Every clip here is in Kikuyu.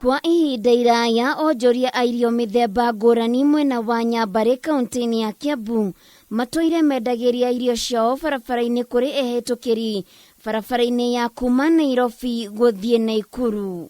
Kwa ihinda iraya onjoria a irio mĩthemba ngũrani mwena wa Nyambarĩ kaunti-inĩ ya Kiambu matũire mendagĩria irio ciao barabara-inĩ kũrĩ ehĩtũkĩri barabara-inĩ ya kuma Nairobi gũthiĩ Naikuru.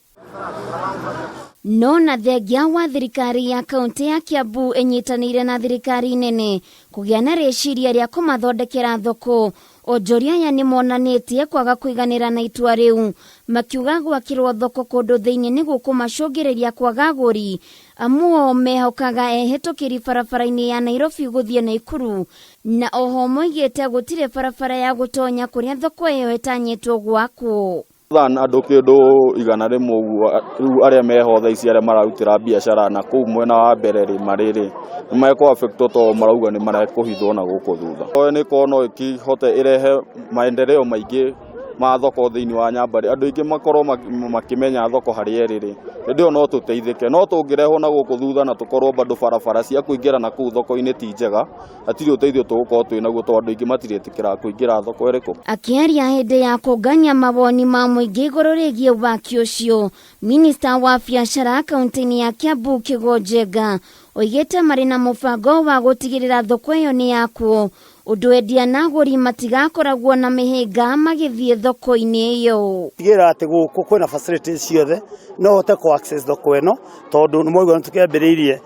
No na thengia wa thirikari ya kaunti ya Kiambu ĩnyitanĩire na thirikari nene kũgĩa na rĩciria rĩa kũmathondekera thoko, onjoria aya nĩ monanĩtie kwaga kũiganĩra na itua rĩu, makiuga gwakĩrwo thoko kũndũ thĩinĩ nĩ gũkũmacũngĩrĩria kwaga agũri, amu o mehokaga ehĩtũkĩri barabara-inĩ ya Nairobi gũthiĩ Naikuru, na oho moigĩte gũtirĩ barabara ya gũtonya kũrĩa thoko ĩyo ĩtanyĩtwo gwakwo. Than andũ kĩndũ 100 ũguo rĩu arĩa meho thaa ici arĩa mararutĩra biacara na kũu mwena wa mbere rĩ marĩ rĩ nĩ mekũ affectwo tondũ marauga nĩ marekũhithwo na gũkũ thutha. Nĩ korwo no ĩkĩhote ĩrehe maendeleo maingĩ ma thoko thĩinĩ wa Nyambarĩ, andũ aingĩ makorwo makĩmenya thoko harĩa ĩrĩ rĩ, hĩndĩ ĩyo no tũteithĩke. No tũngĩrehwo na gũkũ thutha na tũkorwo bado barabara cia kũingĩra na kũu thoko-inĩ ti njega, hatirĩ ũteithio tũgũkorwo twĩ naguo tondũ andũ aingĩ matirĩtĩkĩraga kũingĩra thoko ĩrĩkũ. Akĩaria hĩndĩ ya kũngania mawoni ma mũingĩ igũrũ rĩgiĩ waki ũcio, minista wa biacara kaunti-inĩ ya Kiambu Kĩgo Njenga oigĩte marĩ na mũbango wa gũtigĩrĩra thoko ĩyo nĩ yakwo, ũndũ endia na agũri matigakoragwo na mĩhĩnga magĩthiĩ thoko-inĩ ĩyo. Tigĩrĩra atĩ gũkũ kwĩna facilities ciothe no ũhote kũ access thoko ĩno tondũ nĩ mwaigua nĩ tũkĩambĩrĩirie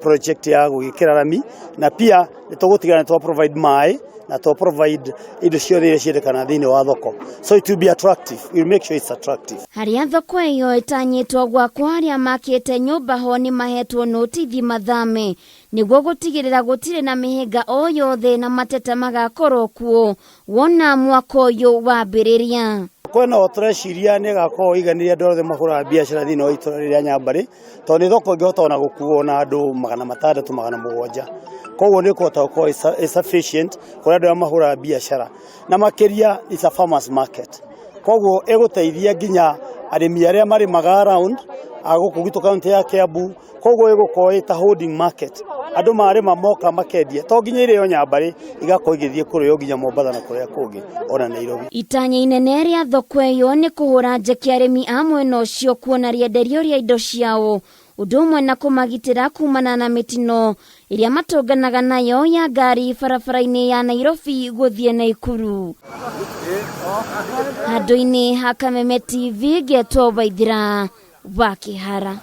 project ya gũgĩkĩra rami na pia nĩ tũgũtigĩrĩra nĩ twa provide maĩ na twa provide indo ciothe iria ciendekana thĩinĩ wa thoko, so it will be attractive, we will make sure it's attractive. Harĩa thoko ĩyo ĩtanyĩtwo gwakwo, arĩa makĩte nyũmba ho nĩ mahetwo notithi mathame nĩguo gũtigĩrĩra gũtirĩ na mĩhĩnga o yothe na mateta magakorwo kuo wona mwako ũyũ wambĩrĩria. Thoko ĩno tũreciria nĩ ĩgakorwo ĩiganĩire andũ othe mahũraga biacara thĩinĩ wa itũra rĩrĩa Nyambarĩ, tondũ nĩ thoko ĩngĩhota ona gũkuo na andũ 600, 700. Koguo nĩ ĩkũhota gũkorwo ĩ sufficient kũrĩ andũ arĩa mahũraga biacara, na makĩria it's a farmers market. Koguo ĩgũteithia nginya arĩmi arĩa marĩmaga around a gũkũ gwitũ kaũntĩ ya Kiambu. Koguo ĩgũkorwo ĩ ta holding market, andũ marĩma moka makendia, to nginya irĩo Nyambarĩ, igakorwo igĩthiĩ kũrĩo nginya Mombatha na kũrĩa kũngĩ ona Nairobi. Itanya inene rĩa thoko ĩyo nĩ kũhũra njeki arĩmi a mwena ũcio kuona rĩenderio rĩa indo ciao, ũndũ ũmwe na kũmagitĩra kumana na mĩtino ĩrĩa matũnganaga nayo ya ngari barabara-inĩ ya Nairobi gũthiĩ Naikuru. Handũ-inĩ ha Kameme TV, ngetwo Waithira wa Kĩhara.